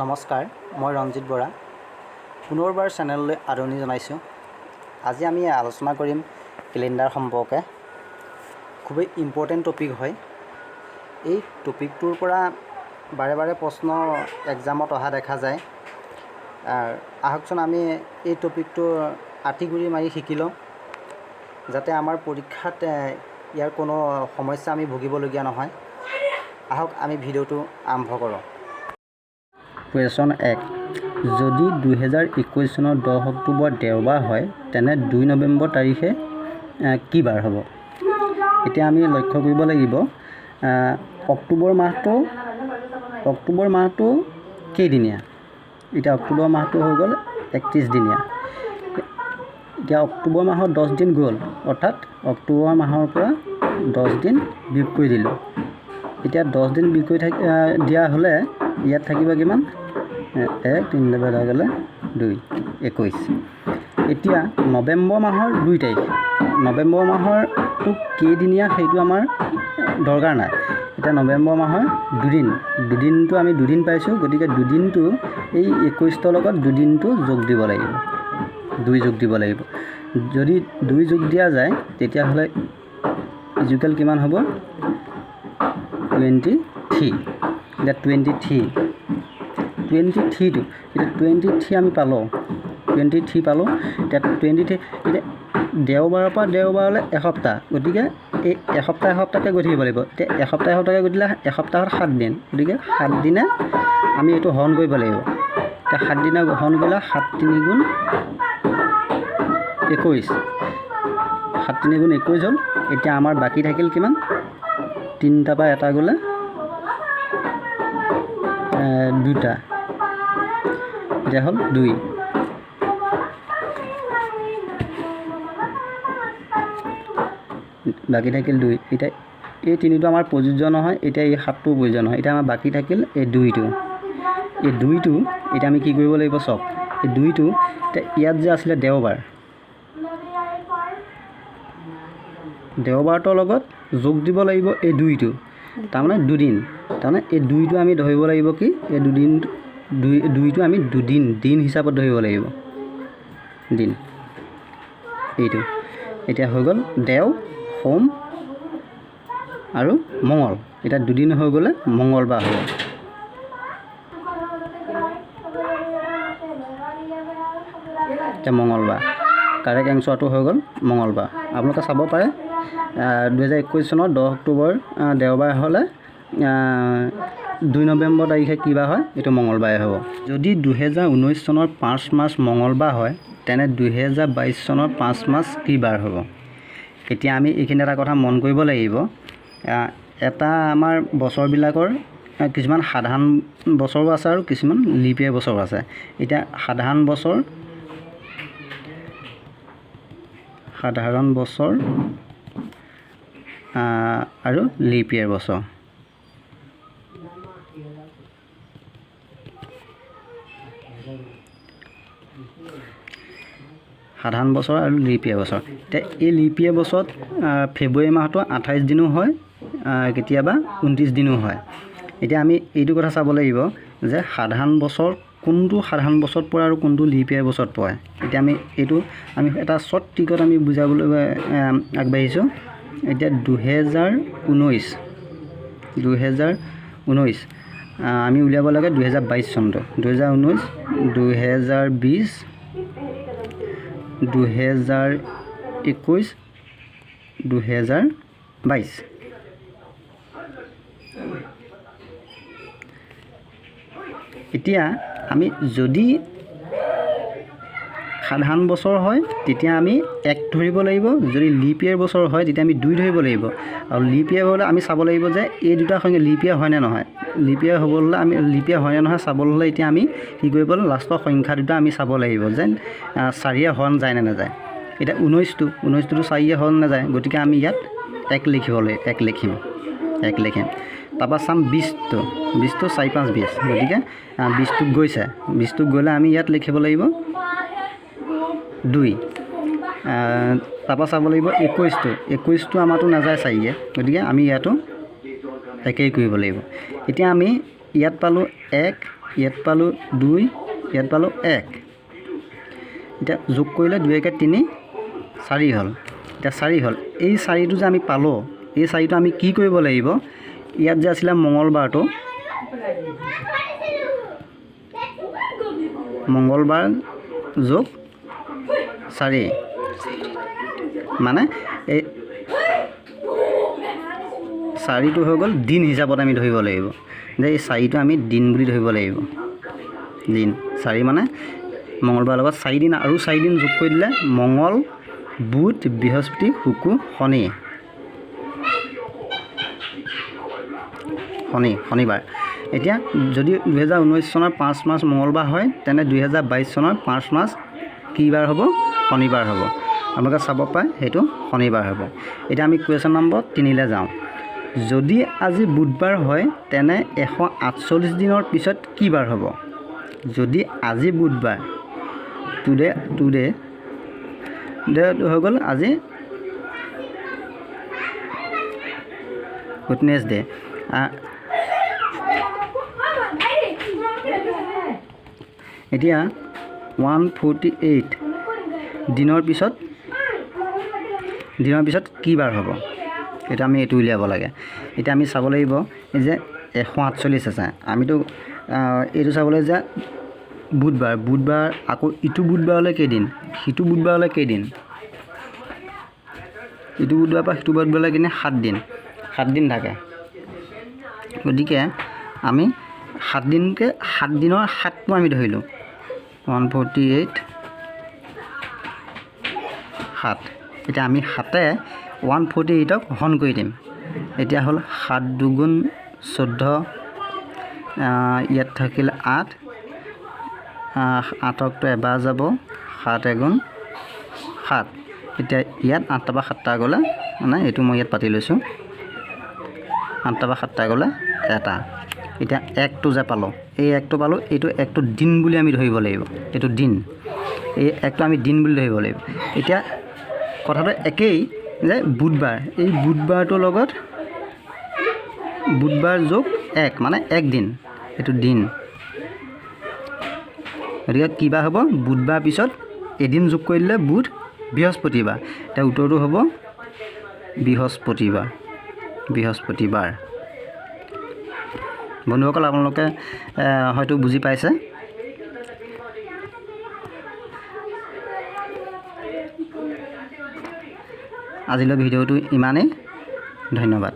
নমস্কাৰ, মই ৰঞ্জিত বৰা পুনৰবাৰ চেনেললৈ আদৰণি জনাইছোঁ। আজি আমি আলোচনা কৰিম কেলেণ্ডাৰ সম্পৰ্কে। খুবেই ইম্পৰ্টেণ্ট টপিক হয়। এই টপিকটোৰ পৰা বাৰে বাৰে প্ৰশ্ন এক্সামত অহা দেখা যায়। আহকচোন আমি এই টপিকটো আঁতি-গুৰি মাৰি শিকি লওঁ, যাতে আমাৰ পৰীক্ষাত ইয়াৰ কোনো সমস্যা আমি ভুগিবলগীয়া নহয়। আহক আমি ভিডিঅ'টো আৰম্ভ কৰোঁ। কুৱেশ্যন 1, যদি 2021 চনৰ 10 অক্টোবৰ দেওবাৰ হয়, তেনে 2 নৱেম্বৰ তাৰিখে কি বাৰ হ'ব? এতিয়া আমি লক্ষ্য কৰিব লাগিব, অক্টোবৰ মাহটো কেইদিনীয়া? এতিয়া অক্টোবৰ মাহটো হৈ গ'ল 31 দিনীয়া। এতিয়া অক্টোবৰ মাহত 10 দিন গ'ল, অৰ্থাৎ অক্টোবৰ মাহৰ পৰা 10 দিন বিয়োগ কৰি দিলোঁ। এতিয়া 10 দিন বিয়োগ কৰি দিয়া হ'লে ইয়াত থাকিব কিমান? 1 3 গ'লে 2, 21। এতিয়া নৱেম্বৰ মাহৰ 2 তাৰিখ, নৱেম্বৰ মাহৰটো কেইদিনীয়া সেইটো আমাৰ দৰকাৰ নাই। এতিয়া নৱেম্বৰ মাহৰ দুদিন, দুদিনটো আমি দুদিন পাইছোঁ, গতিকে দুদিনটো এই 21ৰ লগত দুদিনটো যোগ দিব লাগিব, 2 যোগ দিব লাগিব। যদি 2 যোগ দিয়া যায় তেতিয়াহ'লে ইজুকেল কিমান হ'ব? 23। এতিয়া 23টো এতিয়া 23 আমি পালোঁ, 23 পালোঁ। এতিয়া 23, এতিয়া দেওবাৰৰ পৰা দেওবাৰলৈ এসপ্তাহ, গতিকে এই এসপ্তাহ এসপ্তাহকৈ গৈ থাকিব লাগিব। এতিয়া এসপ্তাহ এসপ্তাহকৈ গৈ দিলে এসপ্তাহত 7 দিন, গতিকে 7 দিনে আমি এইটো হৰণ কৰিব লাগিব। এতিয়া 7 দিনে হৰণ কৰিলে 7 3 গুণ 21, 7 3 গুণ 21 হ'ল। এতিয়া আমাৰ বাকী থাকিল কিমান? 3টাৰ পৰা এটা গ'লে 2টা, এতিয়া হ'ল 2। বাকী থাকিল 2। এতিয়া এই 3টো আমাৰ প্ৰযোজ্য নহয়, এতিয়া এই 7টোও প্ৰযোজ্য নহয়। এতিয়া আমাৰ বাকী থাকিল এই 2টো। এই 2টো এতিয়া আমি কি কৰিব লাগিব চাওক। এই 2টো এতিয়া ইয়াত যে আছিলে দেওবাৰ, দেওবাৰটোৰ লগত যোগ দিব লাগিব এই 2টো, তাৰমানে দুদিন। তাৰমানে এই 2টো আমি ধৰিব লাগিব কি, এই দুদিন 2টো আমি দুদিন দিন হিচাপত ধৰিব লাগিব, দিন। এইটো এতিয়া হৈ গ'ল দেও, সোম আৰু মঙল। এতিয়া দুদিন হৈ গ'লে মঙলবাৰ হ'ব। এতিয়া মঙলবাৰ কাৰেক্ট এনচাৰটো হৈ গ'ল মঙলবাৰ। আপোনালোকে চাব পাৰে 2021 চনৰ 10 অক্টোবৰ দেওবাৰ হ'লে 2 নৱেম্বৰ তাৰিখে কি বাৰ হয়? এইটো মঙলবাৰে হ'ব। যদি 2019 চনৰ 5 মাৰ্চ মঙলবাৰ হয়, তেনে 2022 চনৰ 5 মাৰ্চ কি বাৰ হ'ব? এতিয়া আমি এইখিনি এটা কথা মন কৰিব লাগিব। এটা আমাৰ বছৰবিলাকৰ কিছুমান সাধাৰণ বছৰো আছে আৰু কিছুমান লিপ ইয়েৰ বছৰো আছে। এতিয়া সাধাৰণ বছৰ আৰু লিপ ইয়েৰ বছৰ। সাধাৰণ বছৰ আৰু লিপ ইয়েৰ বছৰ। এতিয়া এই লিপ ইয়েৰ বছৰত ফেব্ৰুৱাৰী মাহটো 28 দিনো হয়, কেতিয়াবা 29 দিনো হয়। এতিয়া আমি এইটো কথা চাব লাগিব যে সাধাৰণ বছৰ কোনটো সাধাৰণ বছৰত পৰে আৰু কোনটো লিপ ইয়েৰ বছৰত পৰে। এতিয়া আমি এইটো আমি এটা শ্বৰ্ট ট্ৰিকত আমি বুজাবলৈ আগবাঢ়িছোঁ। এতিয়া 2019 আমি উলিয়াব লাগে 2022 চনটো। 2019, 2020, 2021, 2022। এতিয়া আমি যদি সাধাৰণ বছৰ হয় তেতিয়া আমি 1 ধৰিব লাগিব, যদি লিপ ইয়েৰ বছৰ হয় তেতিয়া আমি 2 ধৰিব লাগিব। আৰু লিপ ইয়েৰ হ'লে আমি চাব লাগিব যে এই দুটা সংখ্যা লিপ ইয়েৰ হয়নে নহয়। লিপ ইয়েৰ হ'বলৈ আমি লিপ ইয়েৰ হয়নে নহয় চাবলৈ হ'লে এতিয়া আমি কি কৰিব লাগিব, লাষ্টৰ সংখ্যা দুটা আমি চাব লাগিব যেন 4 হৰণ যায় নে নাযায়। এতিয়া 19টোতো 4 হৰণ নাযায়, গতিকে আমি ইয়াত 1 লিখিব লাগিব, 1 লিখিম, 1 লিখিম। তাৰপৰা চাম 20টো, 20টো 4 5 20, গতিকে 20টোত গৈছে। 20টোত গ'লে আমি ইয়াত লিখিব লাগিব 2। তাৰপৰা চাব লাগিব 21টো, 21টো আমাৰতো নাযায় 4, গতিকে আমি ইয়াতো একেই কৰিব লাগিব। এতিয়া আমি ইয়াত পালোঁ 1 ইয়াত পালোঁ 2, ইয়াত পালোঁ 1। এতিয়া যোগ কৰিলে 2 1 3 4 হ'ল। এতিয়া 4 হ'ল। এই 4টো যে আমি পালোঁ, এই 4টো আমি কি কৰিব লাগিব? ইয়াত যে আছিলে মঙলবাৰটো, মঙলবাৰ যোগ 4, মানে এই 4টো হৈ গ'ল দিন হিচাপত আমি ধৰিব লাগিব যে এই 4টো আমি দিন বুলি ধৰিব লাগিব। দিন 4 মানে মঙলবাৰৰ লগত 4 দিন আৰু 4 দিন যোগ কৰি দিলে মঙল, বুধ, বৃহস্পতি, শুক্ৰ, শনি, শনি শনিবাৰ। এতিয়া যদি 2019 চনৰ 5 মাৰ্চ মঙলবাৰ হয়, তেনে 2022 চনৰ 5 মাৰ্চ কি বাৰ হ'ব? শনিবাৰ হ'ব। আপোনালোকে চাব পাৰে সেইটো শনিবাৰ হ'ব। এতিয়া আমি কুৱেশ্যন নম্বৰ 3লৈ যাওঁ। যদি আজি বুধবাৰ হয়, তেনে 148 দিনৰ পিছত কি বাৰ হ'ব? যদি আজি বুধবাৰ, টুডে টুডে হৈ গ'ল আজি ৱেডনেছডে। এতিয়া 148 দিনৰ পিছত, দিনৰ পিছত কি বাৰ হ'ব? এতিয়া আমি এইটো উলিয়াব লাগে। এতিয়া আমি চাব লাগিব যে 148 আছে, আমিতো এইটো চাবলৈ যে বুধবাৰ, বুধবাৰ আকৌ ইটো বুধবাৰলৈ কেইদিন, সিটো বুধবাৰলৈ কেইদিন, ইটো বুধবাৰৰ পৰা সিটো বুধবাৰলৈ কেইদিন? 7 দিন, 7 দিন থাকে। গতিকে আমি 7 দিনকৈ 7 দিনৰ 7টো আমি ধৰিলোঁ, 148 7। এতিয়া আমি 7 148ক হৰণ কৰি দিম। এতিয়া হ'ল 7 দুগুণ 14, ইয়াত থাকিল 8, 8কটো এবাৰ যাব, 7 এগুণ 7। এতিয়া ইয়াত 8টা বা 7টা গ'লে, মানে এইটো মই ইয়াত পাতি লৈছোঁ, 8টা বা 7টা গ'লে 1। এতিয়া 1টো যে পালোঁ, এই 1টো পালোঁ, এইটো 1টো দিন বুলি আমি ধৰিব লাগিব। এইটো দিন, এই 1টো আমি দিন বুলি ধৰিব লাগিব। এতিয়া কথাটো একেই যে বুধবাৰ, এই বুধবাৰটোৰ লগত বুধবাৰ যোগ 1 মানে 1 দিন, এইটো দিন। গতিকে কিবা হ'ব? বুধবাৰ পিছত এদিন যোগ কৰি দিলে বুধ, বৃহস্পতিবাৰ। এতিয়া উত্তৰটো হ'ব বৃহস্পতিবাৰ, বৃহস্পতিবাৰ। বন্ধুসকল, আপোনালোকে হয়তো বুজি পাইছে। আজিলৈ ভিডিঅ'টো ইমানেই, ধন্যবাদ।